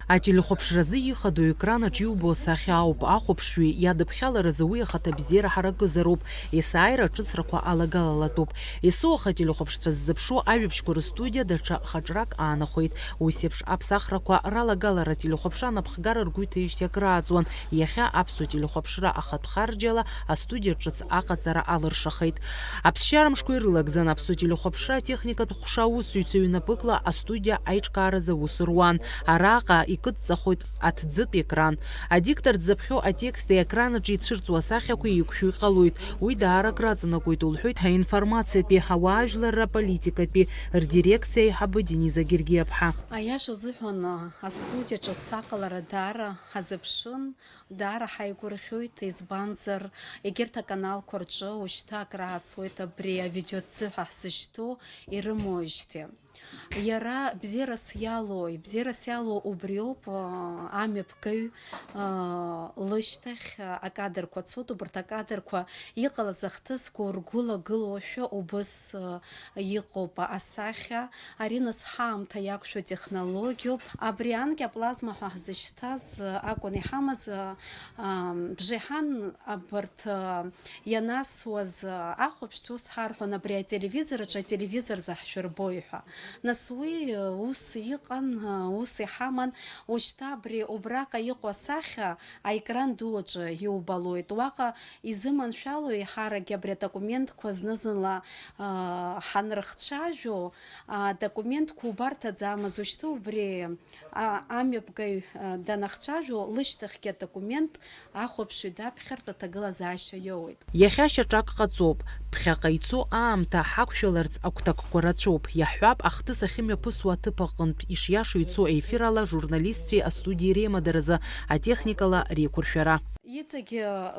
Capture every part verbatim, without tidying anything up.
Ателехәаԥшразы ихадоу екранаҿ иубо асахьа ауп, ахәаԥшҩы иадыԥхьаларазы уи ахаҭабзиара ҳаракызароуп, есааира аҿыцрақәа алагалалатәуп. Есыуаха ателехәаԥшцәа ззыԥшу ажәабжьқәа рыстудиа даҽа хаҿрак аанахәеит. Ус еиԥш аԥсахрақәа ралагалара ателехәаԥшра анапхгара ргәы иҭеижьҭеи акрааҵуан, иахьа аԥсуа телехәаԥшра ахатә харџьала астудиа ҿыц аҟаҵара алыршахеит. Аԥсшьара мшқәа ирылагӡан аԥсуа телехәаԥшра атехникатә ҟәша аусзуҩцәа ҩнапыкла астудиа аиҿкааразы аус руан. Араҟа икыдҵахоит аҭӡытә екран. Адиктор дзаԥхьо атексти аекран аҿы ицәырҵуа асахьақәеи еиқәшәо иҟалоит. Уи даара акраҵанакуеит, лҳәоит аинформациатәи, ауаажәларра аполитикатәи рдирекциа аиҳабы Дениза Гергиаԥҳа. Аиаша азыҳәан, астудиа ҿыц аҟалара даара ҳазыԥшын, даара ҳаигәырӷьоит, избанзар, егьырҭ аканалқәа рҿы уажәшьҭа акрааҵуеит абри авидеоҭӡы ҳәа ҳзышьҭоу ирымоуижьҭеи. Иара бзиарас иалоу, бзиарас иалоу убриоуп, аа, амҩаԥгаҩ, аа, лышьҭахь, аа, акадрқәа цоит, убарҭ акадрқәа иҟалаз ахҭысқәа ургәылагылоушәа убыс, аа, иҟоуп асахьа. Ари нас ҳаамҭа иақәшәо технологиоуп. Абри анкьа аплазма ҳәа ҳзышьҭаз, аа, акәын иҳамаз, аа, аа, бжеиҳан абарҭ, аа, ианасуаз, аа, ахәаԥшцәа ус ҳарҳәон, абри ателевизор аҿы ателевизор заҳшәырбои ҳәа. Нас уи, ус иҟан, ус иҳаман, ушьҭа абри убраҟа иҟоу асахьа аекран ду аҿы иубалоит. Уаҟа изыманшәало еиҳаракгьы абри адокументқәа зны-зынла, аа, ҳанрыхцәажәо, адокументқәа убарҭаӡамыз, ушьҭа убри, а, амҩаԥгаҩ, а, данахцәажәо, лышьҭахьгьы адокумент ахәаԥшҩы даԥхьартә аҭагылазаашьа иоуеит. Иахьа шьаҿак ҟаҵоуп. Ԥхьаҟа ицо аамҭа ҳақәшәаларц агәҭакқәа рацәоуп. Иаҳҳәап, ахҭыс ахьымҩаԥысуа аҭыԥ аҟынтә ишиашоу ицо еифирала журналистцәеи астудиеи реимадаразы, атехникала реиқәыршәара. Иҵегь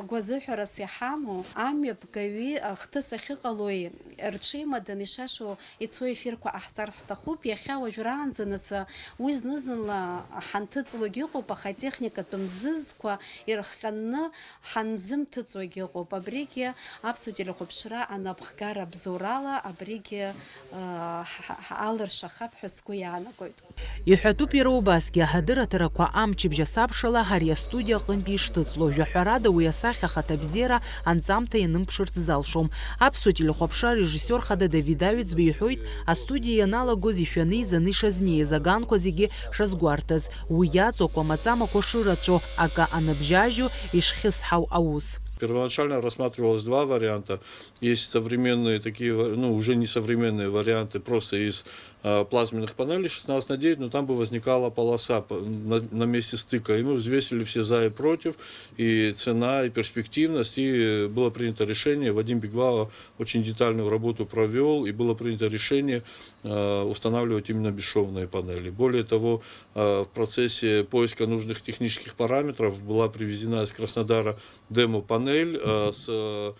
гәазыҳәарас иҳамоу, амҩаԥгаҩи ахҭыс ахьыҟалои рҽеимаданы ишашоу ицо ефирқәа ҟаҳҵар ҳҭахуп. Иахьа уажәраанӡа нас уи зны-зынла ҳанҭыҵлогь ыҟоуп, аха атехникатә мзызқәа ирыхҟьаны ҳанзымҭыҵуагь ыҟоуп. Абригьы аԥсуа телехәаԥшра анапхгара бзоурала абригьы, ыы, ҳ-, ҳ-, алыршахап ҳәа сгәы иаанагоит. Иҳәатәуп иара убасгьы, аҳадырраҭарақәа амчыбжь асабшала ари астудиа аҟынтәи ишҭыҵло, жәаҳәарада уи асахьа ахаҭабзиара анҵамҭа ианымԥшырц залшом. Аԥсуа телехәаԥшра арежиссиор хада Давид Аҩӡба иҳәоит, астудиа ианалагоз ишәаны изаны ишазнеиз, аганқәа зегьы шазгәарҭаз, уи иаҵоу акәамаҵамақәа шырацәоу, акы аныбжьажьу, ишхьысҳау аус. Первоначально рассматривалось два варианта. Есть современные такие, ва-, ну, уже не современные варианты, просто из, а, плазменных панелей шестнадцать на девять, но там бы возникала полоса п-, на, на месте стыка. И мы взвесили все за и против, и цена, и перспективность, и было принято решение, Вадим Беглава очень детальную работу провёл, и было принято решение, э, устанавливать именно бесшовные панели. Более того, э, в процессе поиска нужных технических параметров была привезена из Краснодара демо-панель, э, с, э,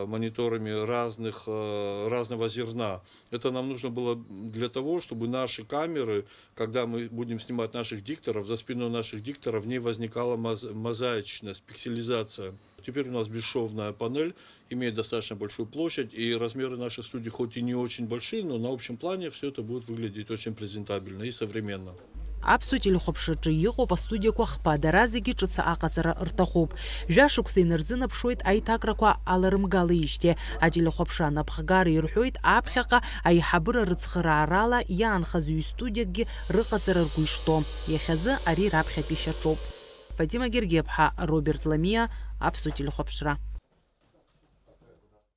мониторами разных, э, разного зерна. Это нам нужно было для того, чтобы наши камеры, когда мы будем снимать наших дикторов, за спиной наших дикторов не возникала моз-, мозаичность, пикселизация. Теперь у нас бесшовная панель, имеет достаточно большую площадь, и размеры наших студий хоть и не очень большие, но на общем плане всё это будет выглядеть очень презентабельно и современно. Аԥсуа телехәаԥшраҿы иҟоуп астудиақәа хԥа, дара зегьы ҿыц аҟаҵара рҭахуп. Жәашықәса инарзынаԥшуеит аиҭакрақәа аларымгалеижьҭеи. Ателехәаԥшра анапхгара ирҳәоит, аԥхьаҟа аиҳабыра рыцхыраарала иаанхаз ҩ-студиакгьы рыҟаҵара ргәы ишҭоу. Иахьазы ари раԥхьатәи шьаҿоуп. Фатима Гергиаԥҳа, Роберт Ламиа, Аԥсуа телехәаԥшра.